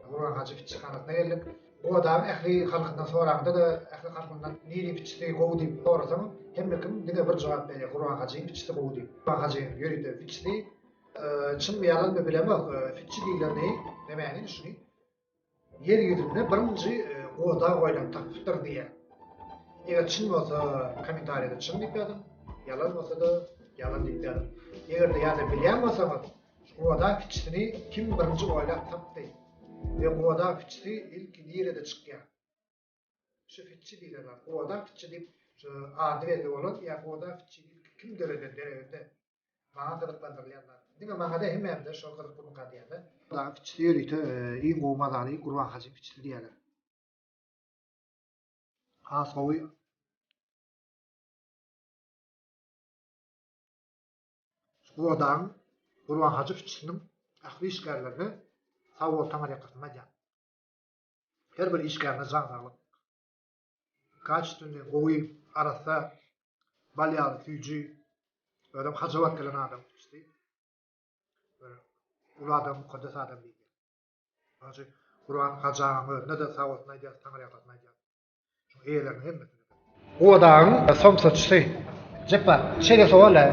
Gurban hajy fitçihanasyna geldik. Gubadagyň ähli halkyndan soraňda-da, ähli halkyndan niri fitçisi gowy diýip sorasaň, hemme kim diňe bir jogap berýär, Gurban hajyň fitçisi gowy diýip. Gurban hajyň ýörite fitçisi. Çynmy ýalanmy bilemok, fitçi diýleni nämäni şuny ýer ýüzünde birinji Gubadag oýlap tapypdyr diýýär. Eger çyn bolsa kommentariýada çyn diýip ýazyň, ýalan bolsa-da ýalan diýip ýazyň. Eger-de ýa-da bilýän bolsaňyz, Gubadag fitçisini kim birinji oýlap tapdy we Gubadag fitçisi ilki nirede çykýar? Şu fitçi diýlen zat, Gubadag fitçi diýip şu ady belli bolan ýa Gubadag fitçini ilki kim döreden dereginde maňa gyzyklandyrylýan zat. Diňe maňa däl hemmämize şol gyzyklymyka diýýän-de. Gubadag fitçisi ýörite iň gowy mazaly Gurban hajyň fitçisi diýýärler. Has gowy. Gubadagyň Gurban hajy fitçisiniň ähli işgärlerine sag bol taňyrýakasyny aýdýan. Her bir işgärine jan saglyk. Kaçestwenny gowy, arassa, bal ýaly süýji, özem haja baryp gelen adam fitçisi. Bir uly adam, mukaddes adam diýilýär. Şonuň üçin Gurban hajy agaň özüne-de sag bolsun aýdýarys, taňyrýakasyny aýdýarys. Şuň eýeleriniň hemmesine. Gubadagyň somsaçysy. Jepbar, şeýle sowal-a.